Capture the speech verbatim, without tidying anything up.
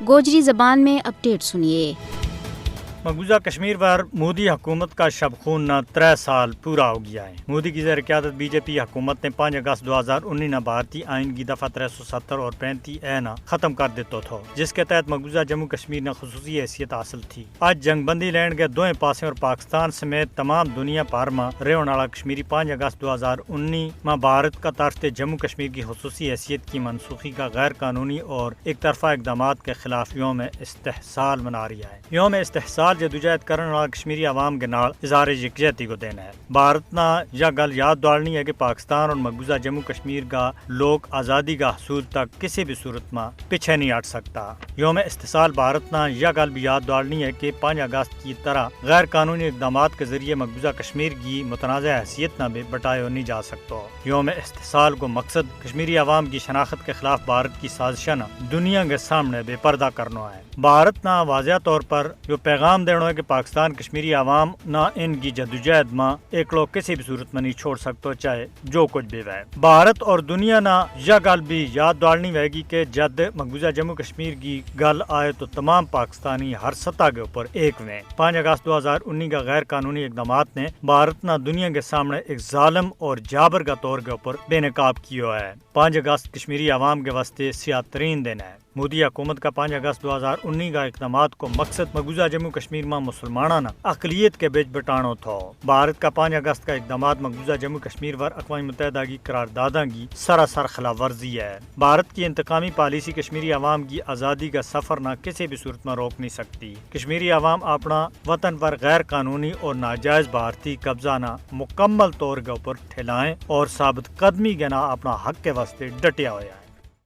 گوجری زبان میں اپڈیٹ سنیے۔ مقبوضہ کشمیر پر مودی حکومت کا شب خون نا ترے سال پورا ہو گیا ہے۔ مودی کی زیر قیادت بی جے پی حکومت نے پانچ اگست دو ہزار انی نا بھارتی آئین کی دفعہ ترے سو ستر اور پینتی اے نا ختم کر دیتو تھو، جس کے تحت مقبوضہ جموں کشمیر نا خصوصی حیثیت حاصل تھی۔ اج جنگ بندی لینڈ کے دوئیں پاسے اور پاکستان سمیت تمام دنیا پر ما رہن والا کشمیری پانچ اگست دو ہزار انی ما بھارت کا طرف تے جموں کشمیر کی خصوصی حیثیت کی منسوخی کا غیر قانونی اور ایک طرفہ اقدامات کے خلاف یوم استحصال منا رہی ہے۔ یوم استحصال جدوجہد کرن والا کشمیری عوام کے نال اظہار یکجہتی کو دن ہے۔ بھارت نا یا گل یاد دوڑنی ہے کہ پاکستان اور مقبوضہ جموں کشمیر کا لوک آزادی کا حصول تک کسی بھی صورت ما پچھے نہیں ہٹ سکتا۔ یوم استحصال بھارت نا یا گل بھی یاد دوڑنی ہے کہ پانچ اگست کی طرح غیر قانونی اقدامات کے ذریعے مقبوضہ کشمیر کی متنازعہ حیثیت نا بھی بٹایو نہیں جا سکتو۔ یوم استحصال کو مقصد کشمیری عوام کی شناخت کے خلاف بھارت کی سازشاں نا دنیا کے سامنے بے پردہ کرنو ہے۔ بھارت نا واضح طور پر یوہ پیغام دینو ہے کہ پاکستان کشمیری عوام نا ان کی جدوجہد ما ایکلو کسی بھی صورت ما نہیں چھوڑ سکتو، چاہے جو کچھ بھی وھے۔ بھارت اور دنیا نا یا گل بھی یاد دوڑنی وھے گی کہ جد مقبوضہ جموں کشمیر کی گل آئے تو تمام پاکستانی ہر سطح کے اپر ایک وھیں۔ پانچ اگست دو ہزار انی کا غیر قانونی اقدامات نے بھارت نا دنیا کے سامنے ایک ظالم اور جابر کا طور کے اپر بے نقاب کیو ہے۔ پانچ اگست کشمیری عوام کے واسطے سیاہ ترین دن ہے۔ مودی حکومت کا پانچ اگست دو ہزار انی کا اقدامات کو مقصد مقبوضہ جموں کشمیر ما مسلماناں نا اقلیت کے بچ بٹانو تھو۔ بھارت کا پانچ اگست کا اقدامات مقبوضہ جموں کشمیر پر اقوام متحدہ کی قرارداداں کی سراسر خلاف ورزی ہے۔ بھارت کی انتقامی پالیسی کشمیری عوام کی آزادی کا سفر نا کسی بھی صورت ما روک نہیں سکتی۔ کشمیری عوام اپنا وطن پر غیر قانونی اور ناجائز بھارتی قبضہ نا مکمل طور کے اپر ٹھلائیں اور ثابت قدمی کے نا اپنا حق کے واسطے ڈٹیا ہویا ہے۔